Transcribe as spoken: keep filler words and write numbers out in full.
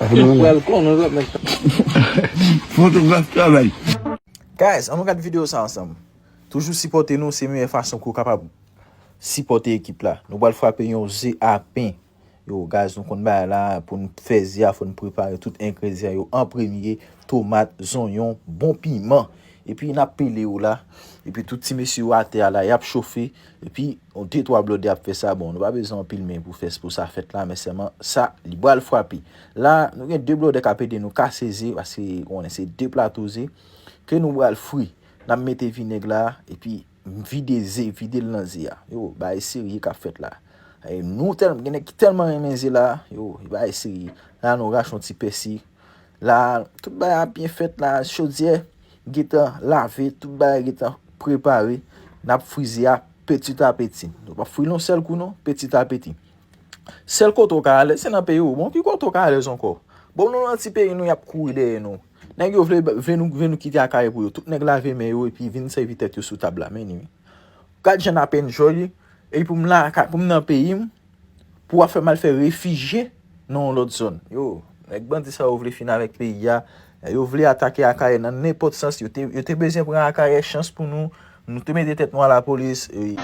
Pral konnen lòt nèg. Fotograf travay. Guys, ann nou gad videyo sa ansanm. Toujou sipòte nou, se meyè fason ke w kapab sipòte ekip la. Nou pral frape yon ze a pen. Yo, guys, nou konn bagay la, pou n fè ze a, fò n prepare tout engredyan yo an premye, tomat, zonyon, bon piman. Epi n ap pile yo la. Epi tout ti mesye yo atè a la, y ap chofe. Epi yon de twa blòdè ap fè sa. Bon, nou pa bezwen anpil men pou fè pou sa fèt la, men sèlman sa, li pral frape. La, nou gen de blòdè k ap ede nou kase ze, paske ou konnen se de plato ze ke nou pral fri. N ap mete vinèg la, epi vide ze, vide l nan ze a. Yo, bagay serye k ap fèt la. E nou tèl, gen nèg ki tèlman renmen ze la, yo, bagay serye. La, nou rache yon ti pèsi. La, tout bagay ap byen fèt la, chodyè gentan lave, tout bagay gentan prepare. N ap fri ze a petit à petit. Nou p ap fri l yon sèl kou non, petit à petit. Sèl kote w ka alèz, se nan peyi w. Bon, ki kote w ka alèz ankò? Bon, nou nan ti peyi nou, y ap kouri dèyè nou. Nèg yo vle, vle nou, vle nou kite Akayè pou yo. Tout nèg lave men yo epi vin sèvi tèt yo sou tab la, men ni. Gad jan n ap enjoy, epi pou m la, pou m nan peyi m, pou w ap fè m al fè refijye nan yon lòt zòn. Yo, nèg bandi sa yo vle fin avèk peyi a. Yo vle atake Akayè nan nenpòt sans. Yo te, yo te bezwen pran Akayè, chans pou nou. Nou te mete tèt nou a lapolis. E